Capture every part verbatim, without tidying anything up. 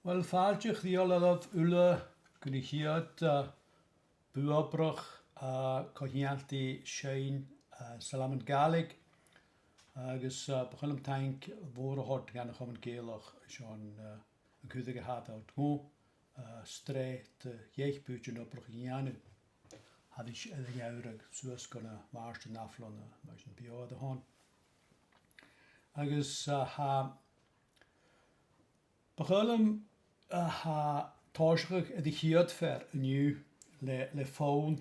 Uill, fàilte a chridheil oirbh uile gu na chiad, eh, bu-obrach, eh, co-cheangailte ri seinn, eh, Salm nan Gàidhlig, agus, eh, bu chaomh leam taing mhòr a thoirt dhan a' Chomunn Gàidhealach airson, eh, an cuireadh a tha iad air, eh, sreath de dheich bùithtean-obrach a dhèanamh. Tha iad air an geamhradh suas gu na Màrtainn an ath-bhliadhna, mar sin, beò air a shon. Agus, eh, tha, bu chaomh leam, eh, tha tòiseachadh air a' chiad fhear an-diugh le, le fonn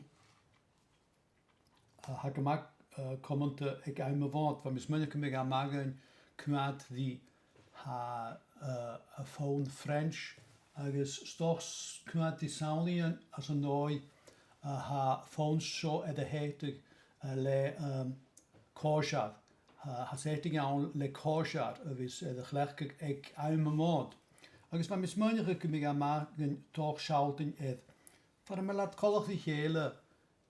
a tha gu math, eh, cumanta aig àm a' Mhòid. Bha mi a' smaoineachadh gum biodh e math dhuinn coimhead ri, tha, eh, am fonn French, agus 's dòcha s-, coimhead ri samhlaidhean às an dòigh, eh, tha fonn seo air a sheasamh, eh, le, ehm, còisir. Tha, tha seasamh ann le còisir a bhios air a chleachdadh aig àm a' Mhòid. Agus bha mi a' smaoineachadh gum biodh e math dhuinn dòigh sealltainn air far am bi iad coltach ri chèile,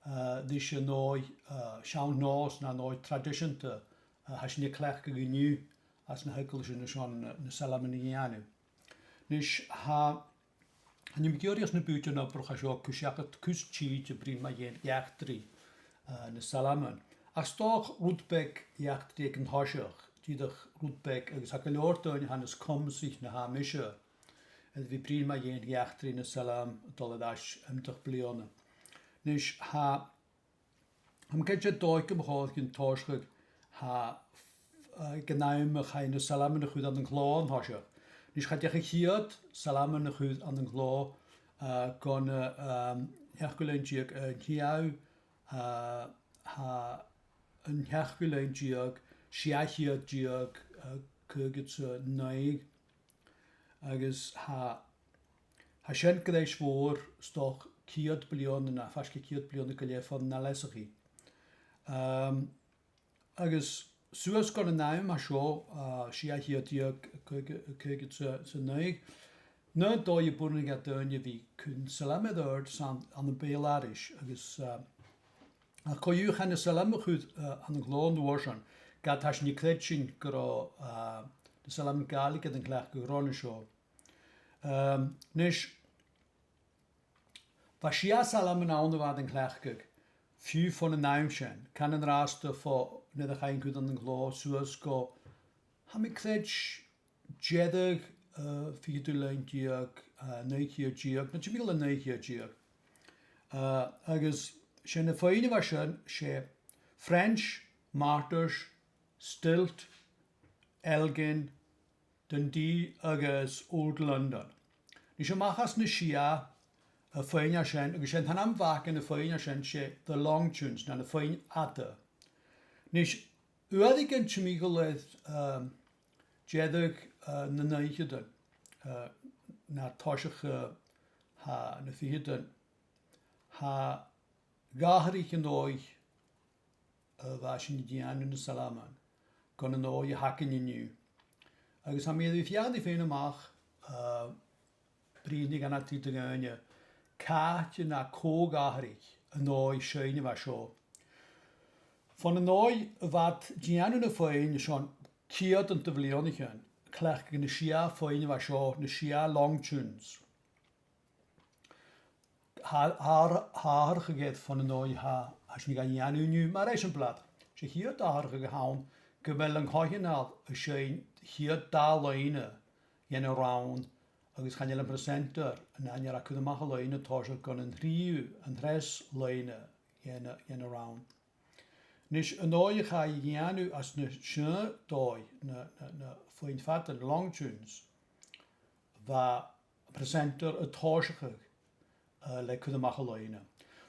eh, ris an dòigh, eh, seann-nòis no an dòigh traidiseanta, eh, a tha sinn a' cleachdadh an-diugh anns na h-eaglaisean airson na, na Salmaidean a dhèanamh. A-nis, tha, chan eil mi ag iarraidh anns na bùithtean-obrach seo cur seachad cus tìde a bhruidhinn mu dheidhinn eachdraidh, eh, nan Salmaidean. Ach 's dòcha rud beag eachdraidh aig an toiseach, dìreach rud beag, agus tha gu leòr daoine a tha nas cumanta na tha mise, air a bhith a' bruidhinn mu dheidhinn eachdraidh nan Salmaidean a' dol air ais iomadach bliadhna. A-nis, tha, tha mi cinnteach gun tòisich mi an toiseach, tha, eh, aig an àm a chaidh na Salmaidean a chur ann an clò an toiseach. A-nis, cha deach a' chiad Salm a chur ann an clò, eh, gu na, ehm, seachd ceud linn deug, eh, an t-siathamh, eh, tha an t-seachd ceud linn deug, sia ceud deug, eh, caogad 's a naoi. Agus tha, tha sin greis mhòr, 's dòcha ceud bliadhna no faisg air ceud bliadhna gu leth bhon an leasachaidh. Ehm, agus suas gun an àm a seo, eh, sia ceud deug, caogad, caogad 's a, 's a naoi, na dòigh a b' urrainn do dhaoine a bhith a' cur Salm air adhart 's ann, ann am beul-aithris, agus, eh, ach co-dhiù chaidh na Salmaidean a chur, eh, ann an clò an uair sin, ged tha sinn a' creidsinn gun robh, eh, na Salmaidean Gàidhlig air an cleachdadh ron a seo. Ehm, a-nis, bha sia Salmaidean ann a bha iad a' cleachdadh fiù bhon an àm sin, can an-dràsta bho nuair a chaidh an cur ann an clò suas gu, tha mi a' creids, deireadh, eh, ficheadamh linn deug, eh, naoi ceud deug, no timcheall air naoi ceud deug. Eh, agus 's e na fuinn a bha sin, 's e French, Martyrs, Stilt, Elgin, Dundee agus Old London. A-nis, a-mach às na sia, eh, fuinn sin, agus 's e an t-ainm a bh' aca air na fuinn sin, 's e the long tunes, no na fuinn fhada. A-nis, uaireigin timcheall air, ehm, deireadh, eh, nan naochadan, eh, no toiseach, eh, tha, na ficheadan, tha dh'atharraich an dòigh a bha sinn a' dèanamh nan Salmaidean gun an dòigh a th' againn an-diugh. Agus tha mi air a bhith a' feuchainn ri faighinn a-mach, eh, bruidhinn ri gach duine, càit an do dh'atharraich an dòigh seinn a bha seo. Bhon an dòigh a bha iad a' dèanamh na fuinn airson ceudan de bhliadhnaichean, a' cleachdadh na sia fuinn a bha seo, na sia long tunes. Tha, tha, tha atharrachadh air bhon an dòigh a tha, tha sinn ga dhèanamh an-diugh, mar eisimpleir, 's e a' chiad atharrachadh a th' ann gu bheil an coitheanal a' seinn a' chiad dà loidhne dhen an rann, agus chan eil am presenter an aithne air a chur a-mach an loidhne a' tòiseachadh gun an treas, an treas loidhne dhen, dhen an rann. A-nis, an dòigh a chaidh a dhèanamh anns na seann dòigh, na, na, na fuinn fada, na long tunes, bha am presenter a' tòiseachadh, eh, le cur a-mach an loidhne.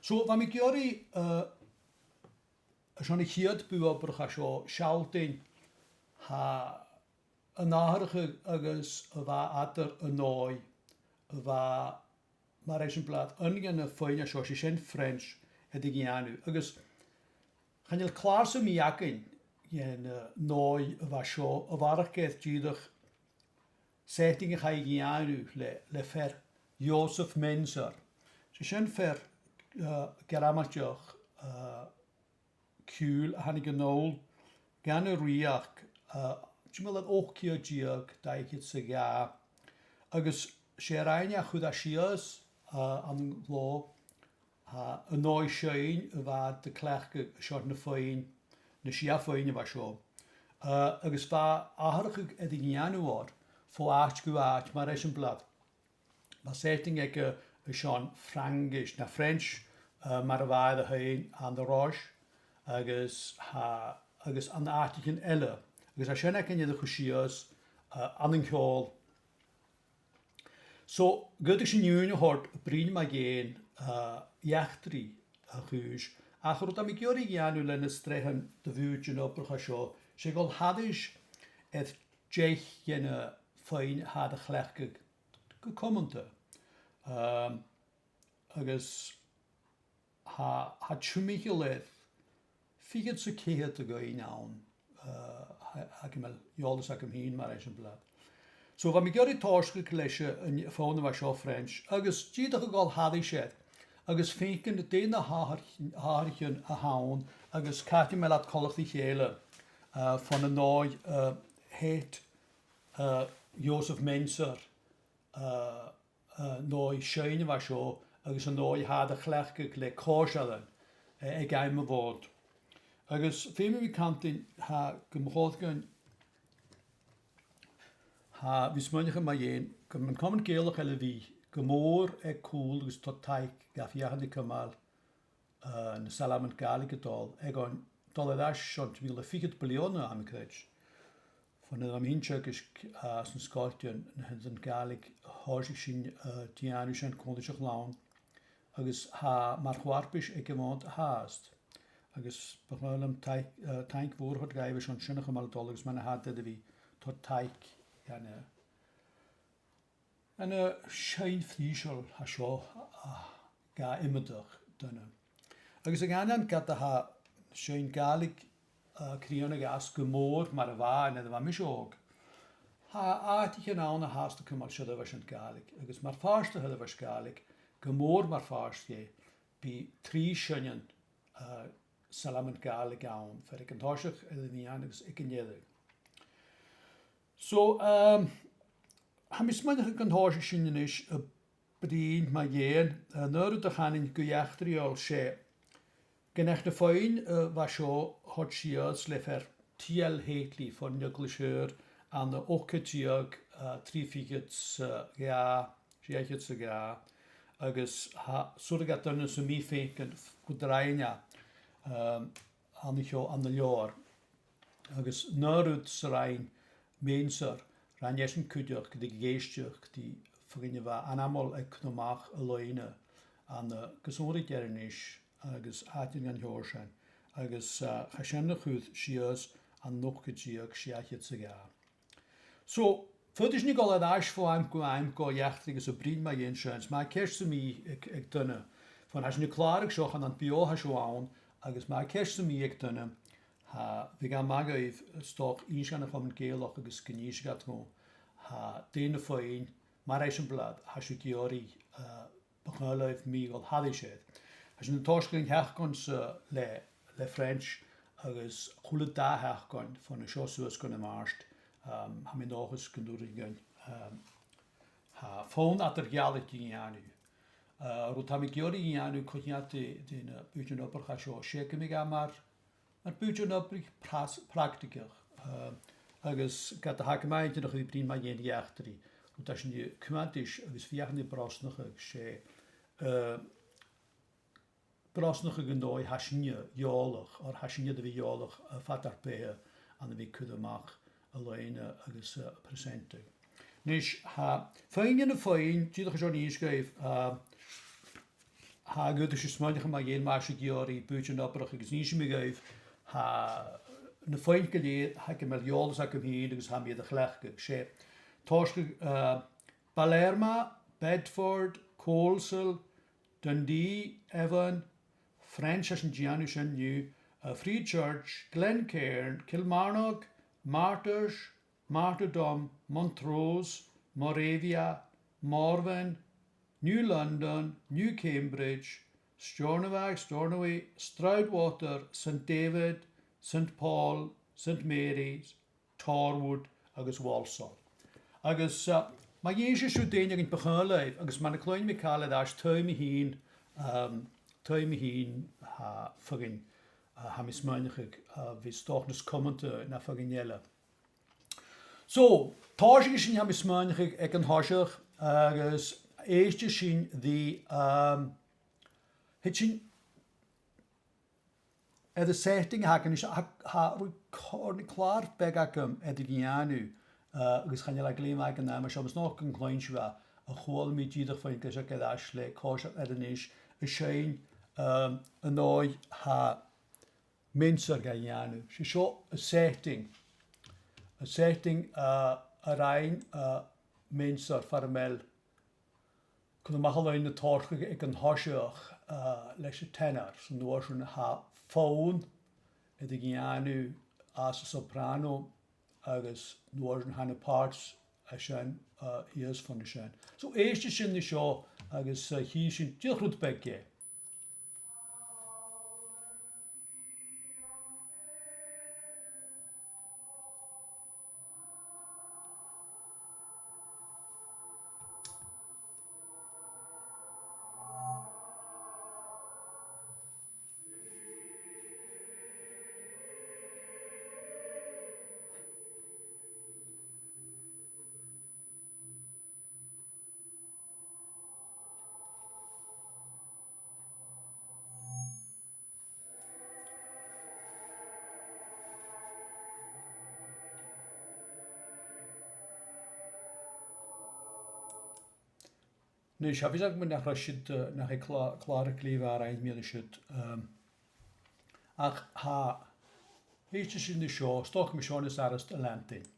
So, bha mi ag iarraidh, eh, airson a' chiad bhùth-obrach a seo, sealltainn, tha, an atharrachadh agus a bha eadar an dòigh a bha, mar eisimpleir, aon de na fuinn a seo, 's e sin French, air a dhèanamh. Agus chan eil clàr sam bith againn dhen, eh, an dòigh a bha seo, a bharrachd air dìreach settings a chaidh a dhèanamh le, le fear Joseph Mensur. 'S e sin fear, eh, Gearmailteach, eh, ciùil a thàinig a-null dhan an rìoghachd, eh, timcheall air ochd ceud deug, dà fhichead 's a dhà. Agus 'S e a rinn e a chuir e sìos, uh, an glò, uh, an dòigh seinn a bha iad a' cleachdadh airson na fuinn, na sia fuinn a bha seo. Uh, agus bha atharrachadh air a dhèanamh air fo àite gu àite, mar eisimpleir, bha seasainn aige airson Fraingis, no French, uh, mar a bha e air a sheinn ann an Rois, agus tha, agus ann an àiteachan eile. Agus tha sin againn air a chur sìos, uh, ann an ceòl. So, dh'fhaodadh sinn ùine a thoirt, bruidhinn mu dheidhinn, uh, eachdraidh a' chùis, ach rud a tha mi ag iarraidh a dhèanamh leis na sreathan de bhùithtean-obrach a tha seo, 's e a dhol thairis air deich de na fuinn a tha iad a' cleachdadh gu cumanta. Um, agus tha, tha timcheall air fichead 's a ceithir de dh'fhuinn ann, uh, tha, tha agam eòlas agam fhìn mar eisimpleir. So bha mi ag iarraidh tòiseachadh leis an, am fonn a bha seo, French, agus dìreach a dhol thairis air, agus faicinn dè na h-athair-, h-atharraichean a th' ann, agus càit am bi iad coltach ri chèile, uh, fon an dòigh, uh, a thèid, uh, Josef Menzler, uh, uh, an dòigh seinn a bha seo agus an dòigh a tha iad a' cleachdadh le còisirean, uh, aig àm a' Mhòid. Agus feumaidh mi cantainn, tha, gu mòr, tha, bha mi a' smaoineachadh mu dheidhinn, gu bheil an Comunn Gàidhealach air a bhith gu mòr air cùl agus toirt taic dha feuchainn ri cumail, uh, na salmon Gàidhlig a' dol, aig an, dol air ais son timcheall air fichead bliadhna, tha mi a' creids. Bhon a bha mi innte agus, uh, sna sgoiltean, na h-ionadan Gàidhlig, thòisich sinn, uh, a' dèanamh sin còmhla ris a' chlann, agus tha mar cho-fharpais aig a' Mhòd fhathast. Agus bu chaomh leam taic-, uh, taing mhòr a thoirt dhaibh airson sin a chumail a' dol agus mar a tha iad air a bhith toirt taic dhan, uh, an, uh, seinn phrìseil a tha seo, uh, ga iomadach duine. Agus a dh'aindeoin ged a tha seinn Gàidhlig, uh, a' crìonadh às gu mòr mar a bha e nuair a bha mise òg, tha àiteachan ann a tha fhathast a' cumail seirbheis Gàidhlig, agus mar phàirt de sheirbheis Gàidhlig, gu mòr mar phàirt dheth, bidh trì seinnean, uh, salmon Gàidhlig ann, fear aig an toiseach, air an meadhan agus aig an deireadh. So, um, tha mi a' smaoineachadh gun tòisich sinn a-nis a' bruidhinn mu dheidhinn, uh, an aon rud a chanainn gu eachdraidheil, 's e gun deach na fuinn, uh, a bha seo a thoirt sìos le fear T L Haley fon Eaglais Shaor ann an ochdad deug, uh, trì fichead 's a dhà, sia fichead 's a dhà, agus tha surrogate duine sam bith a' faicinn gu do rinn e, um, an seo, an leabhar. Agus an aon rud 's a rinn Menzler, rinn esan cuideachd ri dh'èisteachd ri feadhainn a bha ainmeil aig Cnuimh a' Mhach a' loidhne ann an, uh, gu sònraichte Inbhir Nis agus àiteachan dhen t-seòrsa sin. Agus, uh, chaidh sin a chur sìos ann an ochdad deug, sia fichead 's a dhà. So, faodaidh sinn a dhol air ais bho àm gu àm gu eachdraidh agus a' bruidhinn mu dheidhinn sin, 's ma tha ceist sam bith aig, aig duine. Bhon a tha sinn a' clàradh seo, chan ann beò a tha seo ann, agus ma tha ceist sam bith aig duine, tha, bhiodh e math dhuibh, 's dòcha, innse dhan a' Chomunn Gàidhealach agus gun innseadh iad dhuibh, tha, dè na fuinn, mar eisimpleir, tha sibh ag iarraidh, uh, bu chaomh leibh mi a dhol thairis air. Tha sinn a' tòiseachadh an t-seachdain-sa le, le French agus a h-uile dà sheachdain bhon a seo suas gu na Màrt, um, tha mi an dòchas gun urrainn dhuinn, um, tha, fonn eadar-dhealaichte a dhèanamh. Uh, rud a tha mi ag iarraidh a dhèanamh co-cheangailte ri, ri na bùithtean-obrach a tha seo, 's e gum bi e mar mar bùithtean-obrach pras-, practaigeach, eh, agus ged a tha e gu math inntinneach a bhith a' bruidhinn mu dheidhinn eachdraidh, rud a tha sinn a' cumail ris agus feuchainn ri brosnachadh, 's e, eh, brosnachadh an dòigh a tha sinne eòlach, oir tha sinne air a bhith eòlach, eh, fad ar beatha ann a bhith a' cur a-mach a loidhne agus, eh, a' presenteadh. A-nis, tha, fuinn de na fuinn, dìreach airson innse dhuibh, eh, tha, ged a tha sibh a' smaoineachadh mu dheidhinn, ma tha sibh ag iarraidh bùithtean-obrach agus innsidh mi dhuibh, tha, na fuinn gu lèir, tha agam eòlas agam fhìn agus tha mi air a chleachdadh. 'S e, tòisichidh, eh, Ballerma, Bedford, Coleshill, Dundee, Evan, French, tha sinn a' dèanamh sin an-diugh, eh, Free Church, Glencairn, Kilmarnock, Martyrs, Martyrdom, Montrose, Moravia, Morven, New London, New Cambridge, Stornoway, Stornoway, Stroudwater, St David, St Paul, St Mary's, Torwood agus Walsall. Agus, uh, Ma dh'innis sibh daoine againn bu chaomh leibh, agus mura cluinn mi càil air ais, taobh mi fhìn, um, taobh mi fhìn, tha, fhuair mi, uh, tha mi a' smaoineachadh, uh, bhiodh e 's dòcha nas cumanta na fhuair mi eile. So, tòisichidh sinn, tha mi a' smaoineachadh, aig an toiseach, agus èistidh sinn ri, um, thèid sinn air an setting a th' againn a-nis, tha, tha rud còir, clàr beag agam air a dhèanamh, uh, agus chan eil e glè mhath aig an àm seo, mas e gun cluinn sibh e, a chuala mi dìreach fhèin gus an cuir sinn air ais le còisir air Inbhir Nis, a' seinn, um, an dòigh a tha Mincer ga dhèanamh. 'S e seo an setting. An setting, uh, a rinn, uh, Mincer far a bheil cur a-mach a leithid na torcach aig an toiseach, uh, leis an tenor. 'S an uair sin tha fonn air a dhèanamh às an soprano agus an uair sin tha na parts a sin, uh, shìos fon a sin. So, èistibh ri seo agus, uh, chì sinn dìreach rud beag dheth. Nis, tha fios agam nach robh siud, eh, nach e clà-, clàr glè mhath a rinn mi an siud, ehm, ach tha, èistibh ri seo, 's dòcha gum bi seo nas fheàrr a leantainn.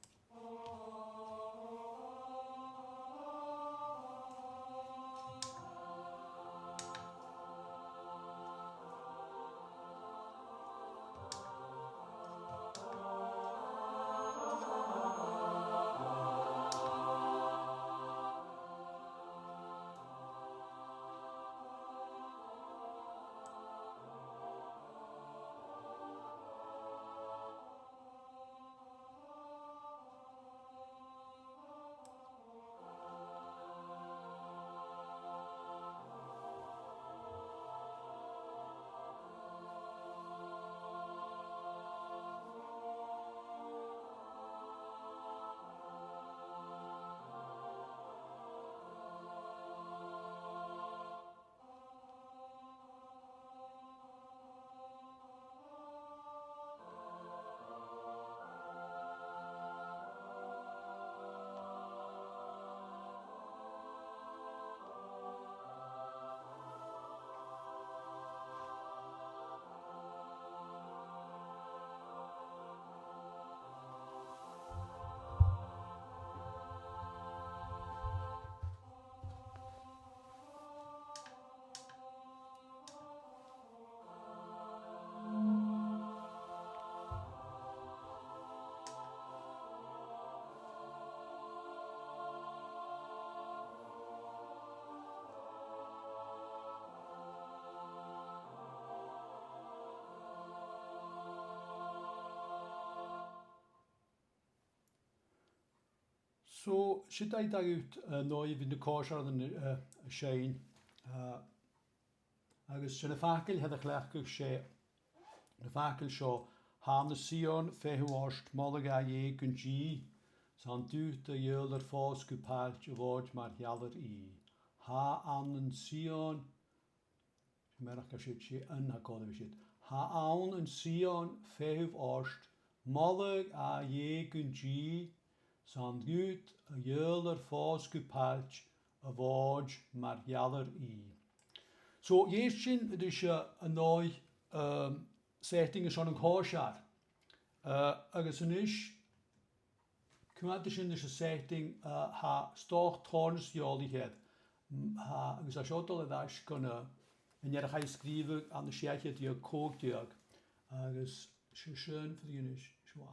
So, siud e, dè th' agad, eh, an dòigh a bhios na còisirean, eh, a' seinn, eh, agus 's e na faclan a th' air a chleachdadh, 's e na faclan seo: Tha ann an Sion feitheamh ort, moladh a Dhè gun dìth, 's ann dhut a gheall ar fòs gu pailt a' Mhòid mar gheallar i. Tha ann an Sion, 's e mearachd a tha siud, 's e an tha còir a bhith siud. Tha ann an Sion feitheamh ort, moladh a Dhè gun dìth, 's ann dhut a gheall ar fòs gu pailt a' Mhòid mar gheallar i. So, dh'èist sinn ris an dòigh, um, setting airson a' chòisir. Uh, agus a-nis, cumaibh sin leis an setting, uh, tha, 's dòcha, tòrr nas eòlaiche. M-, tha, agus tha seo a' dol air ais gun, uh, an fhear a chaidh a sgrìobhadh ann an sia ceud deug còig deug, agus 's e sin far a bheil e a-nis, seo.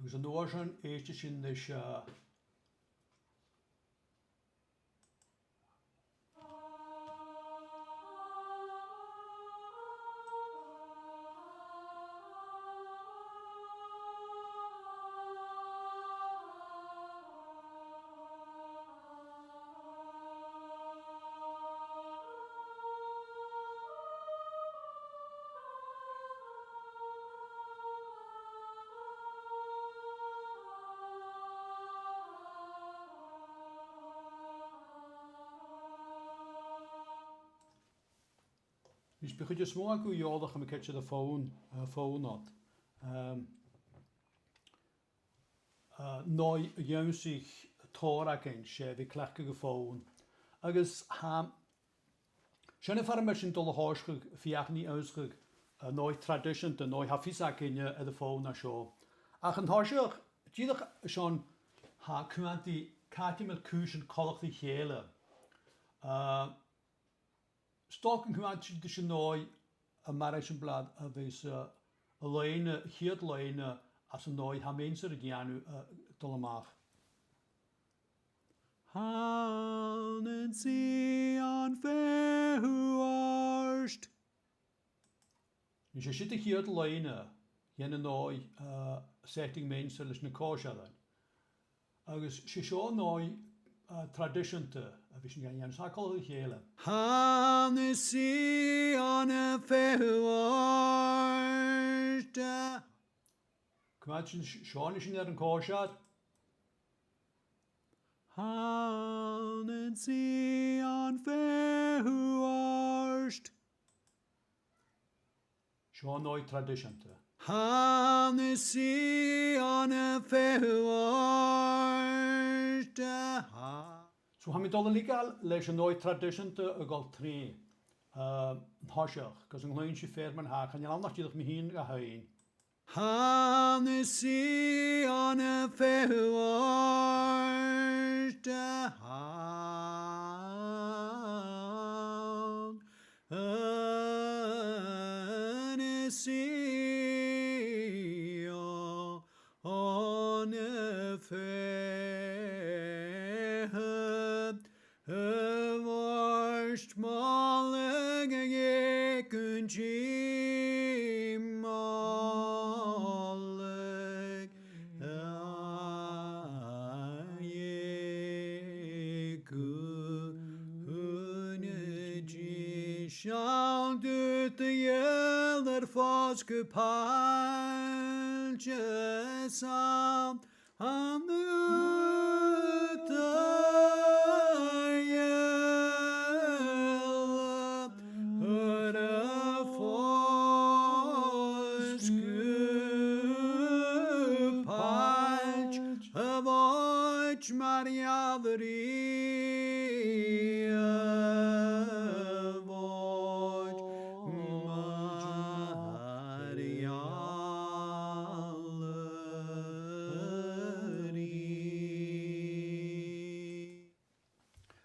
Agus an uair sin, èistibh ris, eh, Is bidh cuid is motha agaibh eòlach, tha mi cinnteach, air a' fòn, eh, fòn ud. Ehm, eh, an dòigh a dh'ionnsaich tòrr againn, 's e a bhith a' cleachdadh a' fòn. Agus tha, sin am fear a tha mi a' dol a thòiseachadh a' feuchainn ri ionnsachadh, eh, an dòigh traidiseanta, an dòigh a tha fios againne air a' fòn a tha seo. Ach an toiseach, dìreach airson, tha cunntair, càit a bheil cùisean coltach ri chèile. Eh, 'S dòcha gun cunntair sinn an dòigh a mhaireas sinn, bla, a bhios, eh, an loidhne, a' chiad loidhne, anns an dòigh a tha mi fhìn air a dhèanamh, eh, a' dol a-mach. Tha an sìon feitheamh ort. Nise, 's e siud a' chiad loidhne dhen an dòigh, eh, a sheasaidh mi fhìn leis na còisirean. Agus 's e seo an dòigh, eh, traidiseanta a bhios sinn ga dhèanamh, 's tha e coltach ri chèile. Tha an sìon feitheamh ort. Cumaibh seo, seo a-nis air a' chòisir. Tha an sìon feitheamh ort. Seo an dòigh traidiseanta. Tha an sìon feitheamh ort. Tha. So tha mi a' dol a leigeil leis an dòigh traidiseanta a dhol troimhe, eh, an toiseach, gus an cluinn sibh fear mar a tha, chan eil ann ach dìreach mi fhìn ga sheinn. Tha an sìon feitheamh ort. Tha an sìon feitheamh ort. Moladh gu Dia, moladh gu Dia. Seall, tha do ghealladh air fàs gu pailt is ann an do ghealladh air fàs gu pailt, a' bhàid mar gheall ri a' bhàid mar gheall ri.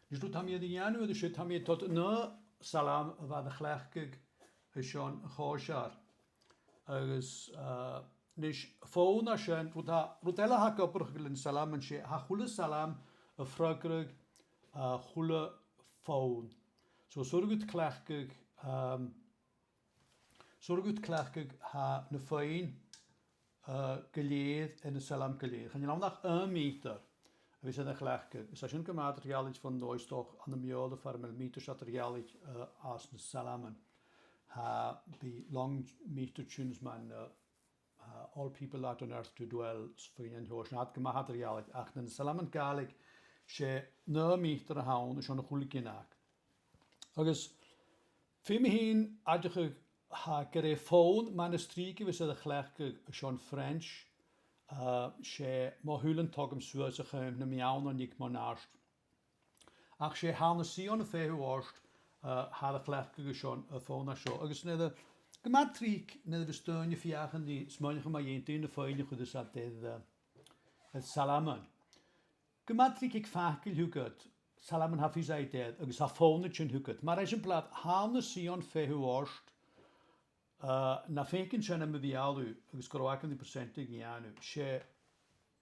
Nise, rud a tha mi air a dhèanamh an siud, tha mi a' toirt an aon salm a bha iad a' cleachdadh airson a' chòisir. Agus, eh, a-nis, fòn a tha sin, rud a, rud eile a tha ag obrachadh leis na salman, 's e, tha a h-uile salm a' freagradh, eh, a h-uile fòn. So, 's urrainn dhut cleachdadh, ehm, 's urrainn dhut cleachdadh, tha na fuinn, eh, gu lèir air na salman gu lèir. Chan eil ann ach aon meatair a bhios iad a' cleachdadh. Is tha sin gu math eadar-dhealaichte bhon an dòigh, 's dòcha, ann am Beurla, far a bheil meatair eadar-dhealaichte, eh, anns na salman. Tha, bidh long meter tunes mar, eh, eh, All People That on Earth Do Dwell, is fuinn an seo, sin iad gu math eadar-dhealaichte, ach na salman Gàidhlig, 's e an aon meatair a th' ann, is ann a h-uile gin aca. Agus feumaidh mi fhìn aideachadh, tha, gur e fòn mar as trice a bhios iad a' cleachdadh airson French, eh, 's e mo shùilean togam suas a-chum nam beann an tig mo neart. Ach 's e tha an sìon feitheamh ort, eh, tha iad a' cleachdadh airson a' fòn a tha seo. Agus nuair a, gu math tric, nuair a bhios daoine a' feuchainn ri smaoineachadh mu dheidhinn dè na fuinn a chuireas iad air, eh, air salman. Gu math tric aig facal thugad, salman tha fios agad air, agus tha fòn a' tighinn thugad. Mar eisimpleir, tha an sìon feitheamh ort, eh, na faicinn sin nam bheul thu, agus gun robh againn ri percent a dhèanamh. 'S e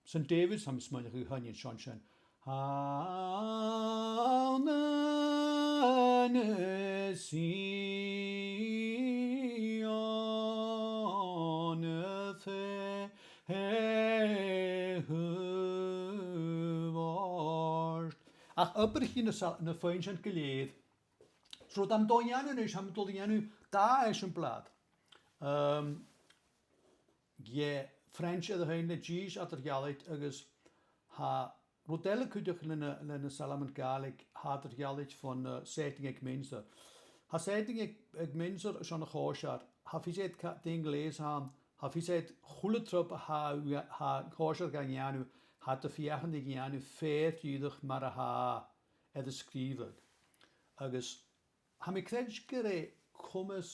Saint David's, tha mi a' smaoineachadh gun cluinn sinn sin. Ann an Sion a' feitheamh ort. Ach obraichidh na sa-, na fuinn sin gu lèir. So, tha mi a' dol a dhèanamh a-nis, tha mi a' dol a dhèanamh dà eisimpleir. Um, Ge, French air a thighinn le dithis eadar-dhealaichte agus tha rud eile cuideachd le na, le na salmon Gàidhlig, tha eadar-dhealaichte bhon, eh, setting aig Mensur. Tha setting aig, aig Mensur son a' chòisir, tha fios aige dè an gleusadh a th' ann, tha fios aige a h-uile trup a tha, tha an còisir ga dhèanamh, tha iad a' feuchainn ri dhèanamh fìor dhìreach mar a tha e air a sgrìobhadh. Agus tha mi a' creidsinn gur e comas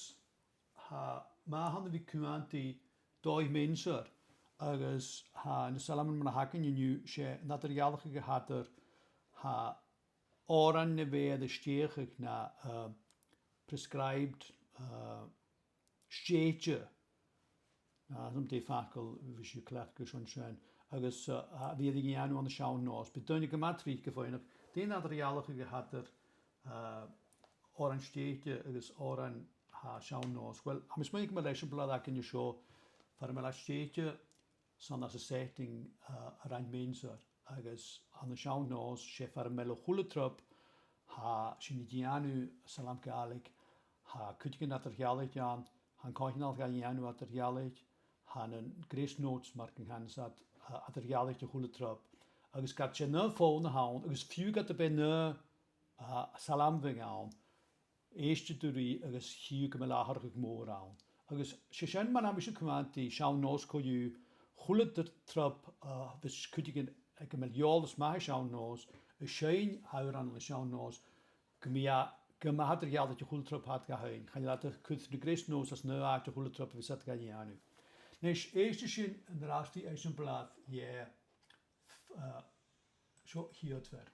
tha math ann a bhith a' coimhead air dòigh Mensur agus tha na salmon mar a th' againn an-diugh, 's e an eadar-dhealachadh a th' eadar, tha òrain a bhith air a stèidheachadh na, eh, prescribed, eh, stèidhichte. Ah, 's ann dè am facal a bhios sibh a' cleachdadh airson sin. Agus, eh, a bhith air a dhèanamh ann an seann nòs. Bidh daoine gu math tric a' faighneachd dè an eadar-dhealachadh a th' eadar, eh, òrain stèidhichte agus òrain tha seann nòs. Uill, tha mi a' smaoineachadh gu bheil eisimpleir againn an seo, far a bheil e stèidhichte, 's ann às an setting, eh, a rinn Mensur, agus ann an seann nòs, 's e far a bheil a h-uile trup, tha sinn a' dèanamh salm Gàidhlig, tha cuideigin eadar-dhealaichte ann, tha an coitheanal ga dhèanamh eadar-dhealaichte, tha na grace notes mar gun canaidh iad, eh, eadar-dhealaichte a h-uile trup, agus ged 's e na fòn a th' ann, agus fiù ged a bhiodh na, eh, salm bheag ann, èistidh tu ri agus chì thu gu bheil atharrachadh mòr ann. Agus 's e sin mar a tha mise a' coimhead air seann nòs co-dhiù, a h-uile d-, trup, eh, bhios cuideigin aig a bheil eòlas math air seann nòs, a' seinn òran ann an seann nòs, gum bi e gu math eadar-dhealaichte a h-uile trup a tha iad ga sheinn. Chan eil iad a' cur na grace notes às an aon àite a h-uile trup a bhios iad ga dhèanamh. A-nis, èistibh sinn an-dràsta ri eisimpleir, yeah, f-, eh, seo a' chiad fhear.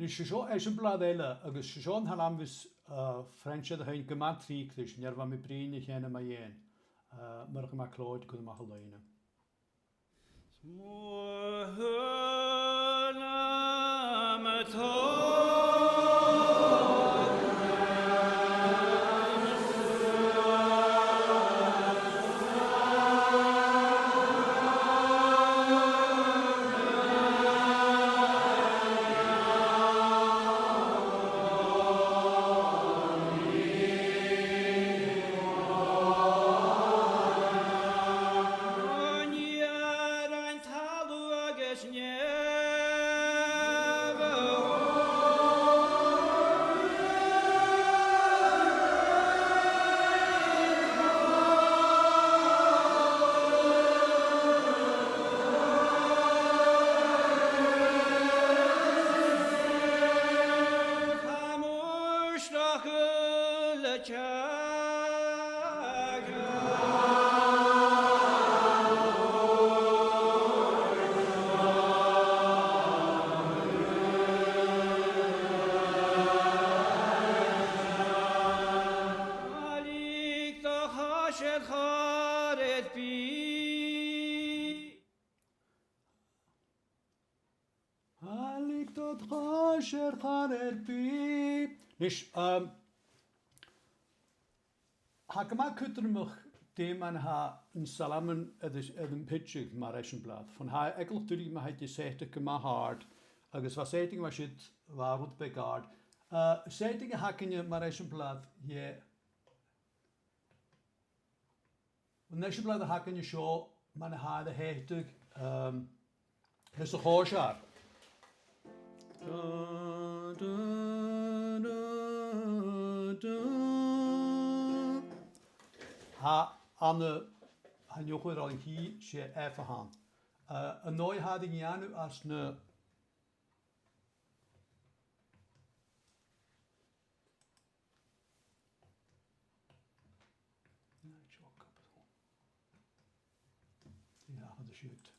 Nis, 's e seo eisimpleir eile, agus 's e seo an t-salm a bhios, uh, French air a sheinn gu math tric ris, nuair a bha mi a' bruidhinn ri chèile mu dheidhinn, uh, Murchadh MacLeòid a' cur a-mach an loidhne. Thàinig do chàs air chor air bith. Nis, um, Tha e gu math cudromach dè mar a tha an salmon air, air am pidseadh mar eisimpleir. Bhon tha e eagalach duilich ma tha iad a' settadh gu math àrd, agus bha settings mar siud, bha rud beag àrd. Uh, settings a th' againne mar eisimpleir, yeah. An eisimpleir a th' againne seo, mar a tha e air a shettadh, um, leis a' chòisir. Tha an, tha an t-eochair air an cìr, 's e F a th' ann. Uh, an dòigh a tha iad a' dèanamh às na Nigel Capital. Yeah, how to shoot.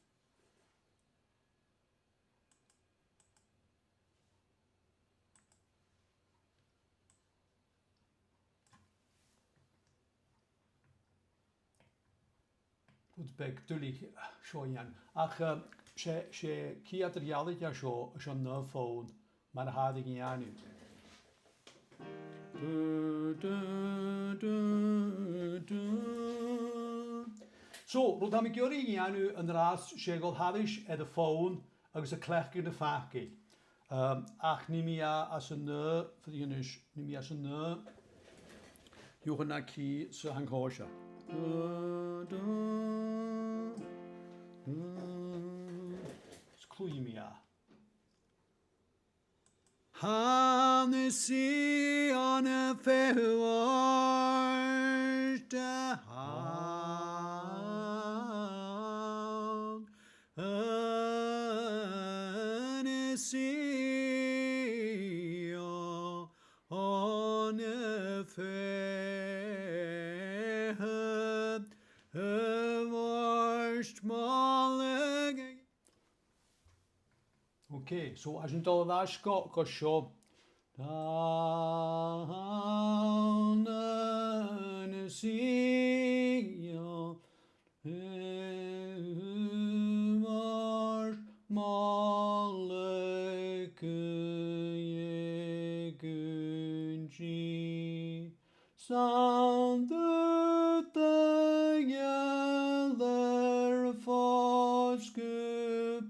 Rud beag duilich seo a dhèanamh. Ach, eh, 's e, 's e cìr eadar-dhealaichte a tha seo, 's ann an fòn mar a tha iad ga dhèanamh. So, rud a tha mi ag iarraidh a dhèanamh an-dràsta, 's e a dhol thairis air a' fòn agus a' cleachdadh na faclan. Um, ach nì mi e às an, uh, feuch a-nis, nì mi e às an, uh, dìreach an cìr sa tha an còisir. Is cluichidh mi e. Tha na sìthichean a' feitheamh ort, tha na sìthichean a' feitheamh ort, molaidh. Okay, so, tha sinn a' dol air ais gu, gu seo. Tha na sìthichean a' feitheamh ort, molaidh gu dè gun dì. 'S ann dod gheallar fòs gu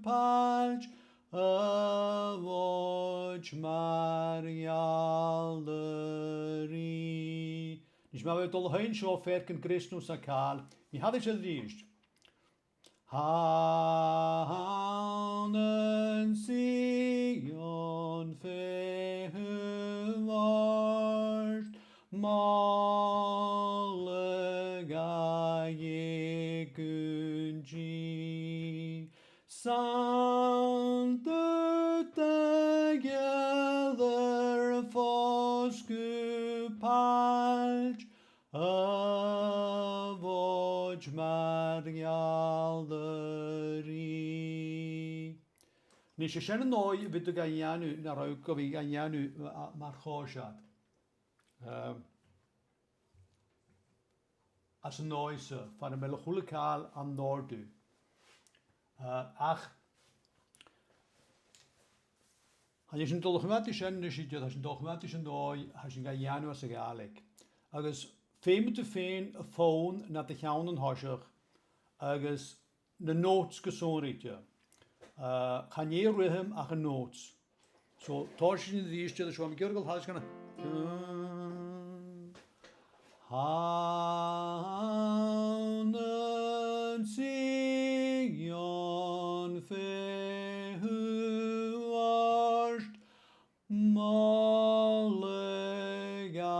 pailt a' mhòid mar gheall do rìgh. Nis, ma bhios tu a' dol a sheinn seo, fear gun greas no sgath, nì tha e a-rithist. Tha na sìthichean a' feitheamh ort, molaidh gu dè gun dì. 'S ann dod gheallar fòs gu pailt a' mhòid mar gheall do rìgh. Nis, 's e sin an dòigh a bhiodh tu ga dhèanamh, no an robh thu ga dhèanamh, uh, mar chòisir. Um, às an dòigh-sa, far am bheil a h-uile càil an òrdugh. Uh, ach, chan eil sinn a' dol a choimhead air sin a-nis idir, tha sinn a' dol a choimhead air an dòigh a tha sinn ga dhèanamh anns a' Ghàidhlig. Agus feumaidh tu faighinn am fòn nad cheann an toiseach, agus na notes gu sònraichte. Uh, chan e ruitheam ach an notes. So, tòisichidh sinn a-rithist, tha mi ag iarraidh a dhol thairis gun a... Tha na sìthichean a' feitheamh ort, molaidh gu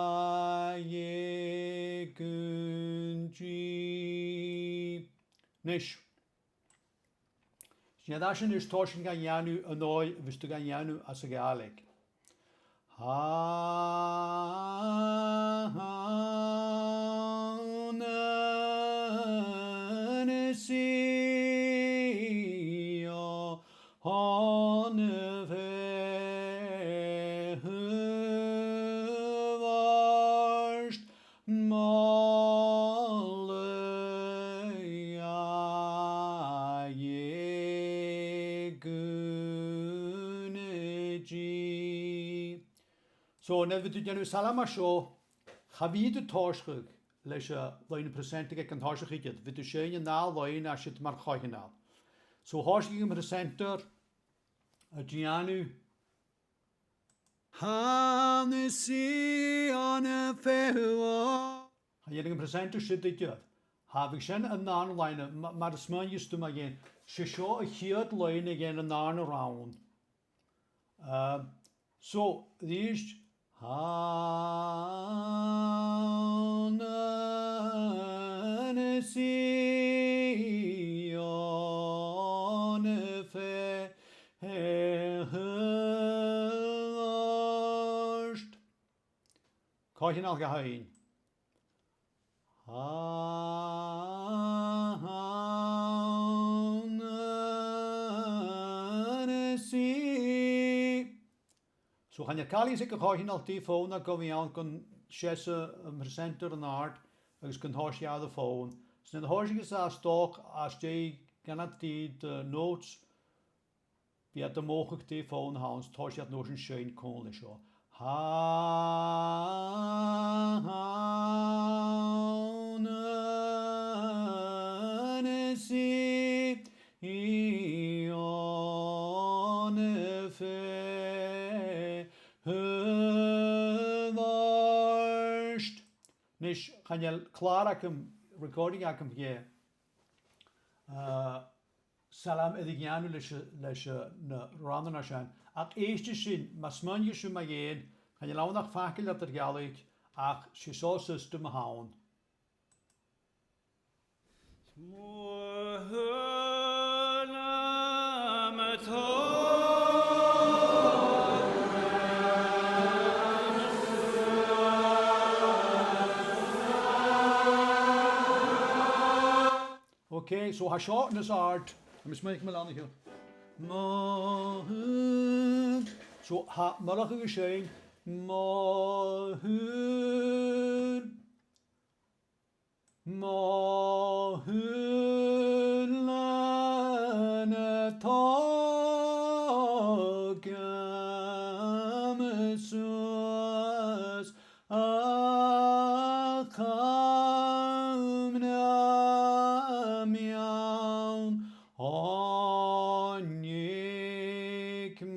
dè gun dì. Nis, 's e sin a-nis, tòisich sinn ga dhèanamh an dòigh a bhios tu ga dhèanamh anns a' Ghàidhlig. Tha na sìthichean a' feitheamh ort, molaidh gu dè gun dì. So, nuair a bhios tu a' dèanamh salm mar seo, cha bhi thu a' tòiseachadh leis an loidhne presenter aig an toiseach idir. Bidh tu a' seinn an dà loidhne agus iad mar choitheanal. So, thòisich an presenter a' dèanamh Tha na sìthichean a' feitheamh. Chan eil an presenter siud idir. Tha, bhiodh sin an dàrna loidhne, ma-, mar a smaoinicheas tu mu dheidhinn. 'S e seo a' chiad loidhne a th' ann an dàrna rann. Um, so, a-rithist, tha na sìthichean a' feitheamh. Coitheanal ga sheinn. Tha na sìth-. So chan eil càil a dh'fhios aig a' choitheanal dè am fonn a bhios ann gun seasamh am presenter an àird agus gun toirt dha am fonn. 'S nuair a thòisicheas e a' stòc às dèidh gun tèid dha na notes, bidh iad a' mothachadh dè am fonn a th' ann, is tha iad an uair sin a' seinn còmhla seo. Tha na sìthichean a' feitheamh ort. Nis, chan eil clàr agam, recording agam dheth. Uh, salm air a dhèanamh leis, leis na rannan sin. Ach èistibh sin, ma smaoinicheas sibh mu dheidhinn, chan eil ann ach facal eadar-dhealaichte, ach 's e seo an siostam a th' ann. Okay, so tha seo nas àirde. Tha mi a' smaoineachadh gu bheil e an seo. Mo thuill. So tha Murchadh a' seinn. Mo thuill. Mo thuill na togam suas. Ach cùm nam meann, oidhche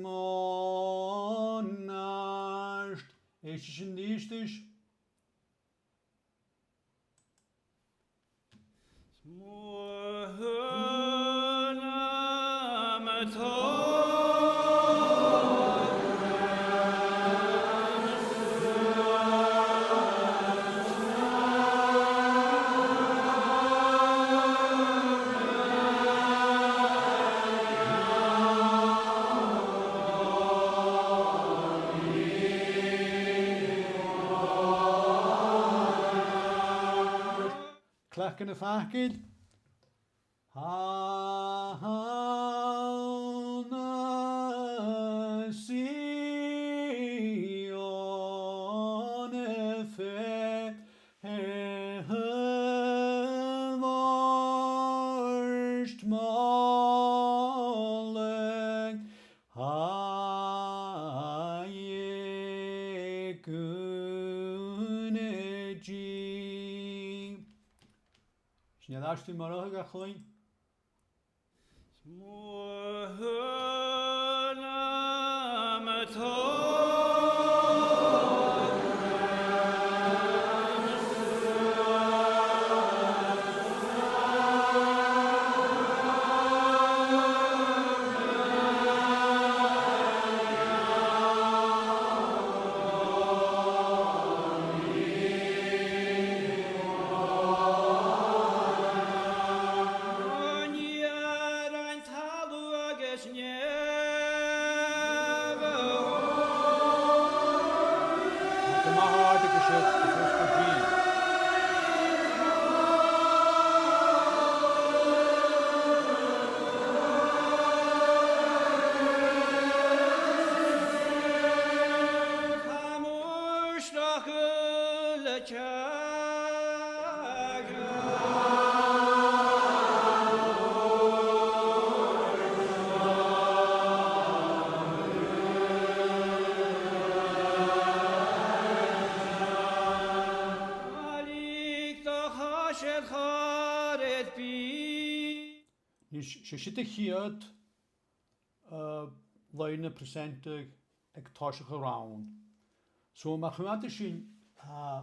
mo neart. Èistibh sin a-rithist. Cleachd na faclan. Tha na sìthichean a' feitheamh ort, mo leannan, tha iad gu nì. Sin e, a-rithist, Murchadh, a chlann. Gu math àrd agus siud, agus siud. Siud a' chiad, eh, loidhne presentage aig toiseach an rann. So, ma chumatas sinn, eh,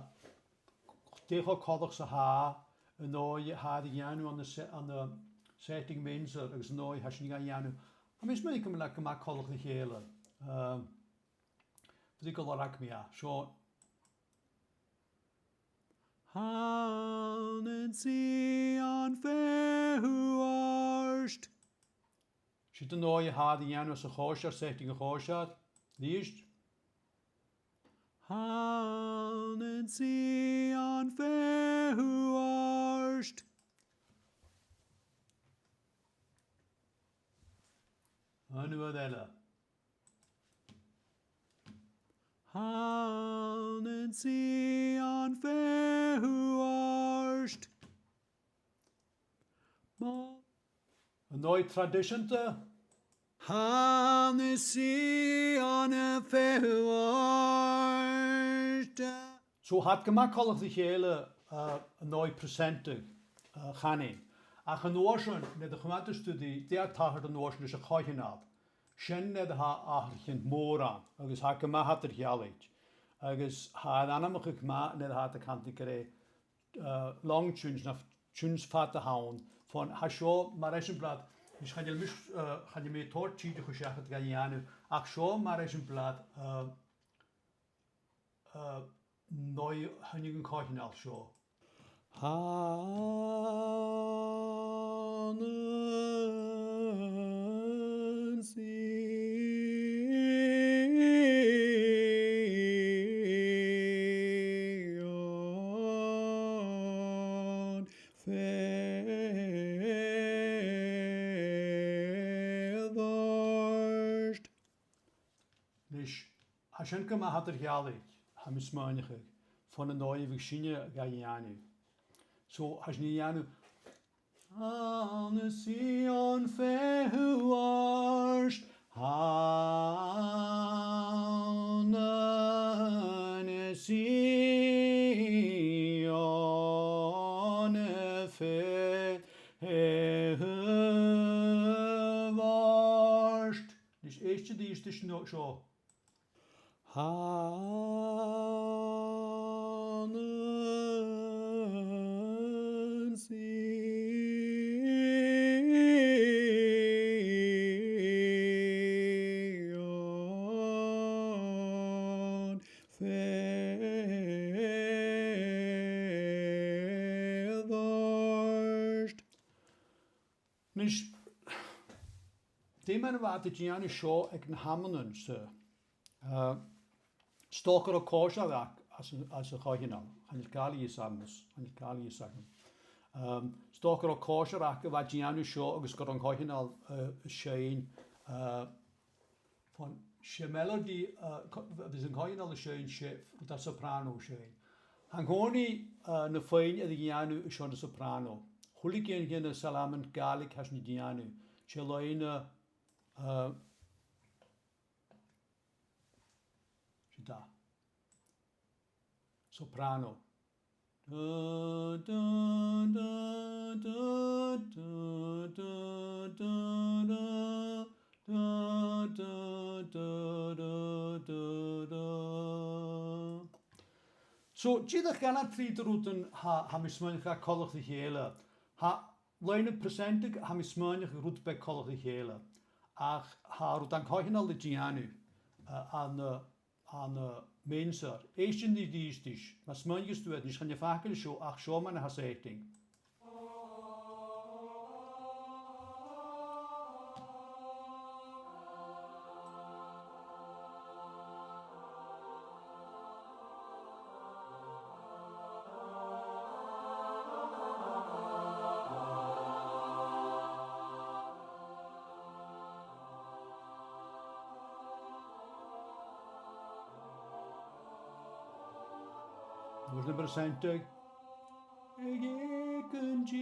dè cho coltach 's a tha an dòigh a tha iad a' dèanamh ann an se-, ann an setting main-star agus an dòigh a tha sinn ga dhèanamh, tha mi a' smaoineachadh gum bi e gu math coltach ri chèile. Eh, bidh e gu lorg mi a. So, Tha an sìon feitheamh ort. Siud an dòigh a tha iad a' dèanamh sa chòisir, setting a' chòisir. A-rithist. Tha an sìon feitheamh ort. Aon uair eile. Tha an sìon feitheamh ort. Mo- An dòigh traidiseanta. Tha an sìon feitheamh ort. So, tha iad gu math coltach ri chèile, eh, an dòigh presentage, eh, a' chànain. Ach an uair sin, nuair a chumatas tu ri, dè tha a' tachairt an uair sin leis a' choitheanal. Sin nuair a tha atharrachadh mòr ann, agus tha e gu math eadar-dhealaichte. Agus tha e air ainmeachadh gu math nuair a tha iad a' cantainn gur e, eh, long tunes no tunes fada a th' ann. Fon, tha seo, mar eisimpleir, is chan eil mise, eh, chan eil mi a' toirt tìde a chur seachad ga dhèanamh, ach seo, mar eisimpleir, eh, eh, an dòigh a thàinig an coitheanal seo. Tha an sìon feitheamh ort. Nis, tha sin gu math eadar-dhealaichte, tha mi a' smaoineachadh, fon an dòigh a bhiodh sinne ga dhèanamh. So, tha sinn a' dèanamh, tha an sìon feitheamh ort, tha an sìon feitheamh ort. Nis, èistibh ris an seo. Tha an sìon feitheamh ort. Nis, dè mar a bha iad a' dèanamh seo aig na h-amannan-sa? Eh, 's dòcha gun robh còisir aca anns a', anns a' choitheanal, chan eil càil a dh'fhios agam, chan eil càil a dh'fhios agam. Ehm, 's dòcha gun robh còisir aca a bha a' dèanamh seo agus gun robh an coitheanal, eh, a' seinn, eh, fon, 's e melody, eh, co-, bhios an coitheanal a' seinn, 's e rud a tha soprano a' seinn. Tha an-còmhnaidh, eh, na fuinn air a dhèanamh airson na soprano. A h-uile gin de na salmon Gàidhlig a tha sinn a' dèanamh, 's e loidhne, eh, siud e. Soprano. Da, da, da. So, dìreach gu math trì de rudan, tha, tha mi a' smaoineachadh coltach ri chèile. Tha loidhne presenting, tha mi a' smaoineachadh rud beag coltach ri chèile. Ach tha rudan coitheanail ri dhèanamh, eh, ann an, eh, ann an, eh, main-star. Èist ris a-rithist, ma smaoinicheas tu air, nis chan e facal seo, ach seo mar a tha e a' seasamh. Agus na presenting. Ag èigheachd an G.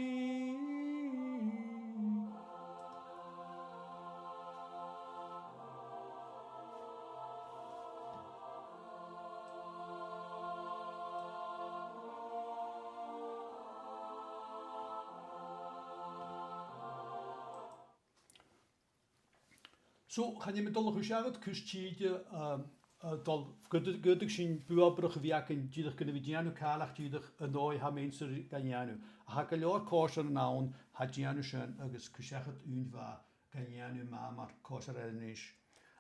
So, chan eil mi dol a chur seachad cus tìde, um, a' dol, gu, gu, gu, sin buaidh a bh' againn dìreach gun a bhith a' dèanamh càil ach dìreach an dòigh a tha m' aon seo ga dhèanamh. Ach tha gu leòr còisirean ann, tha a' dèanamh sin agus cur seachad ùine mhath ga dhèanamh mar, mar còisirean a-nis.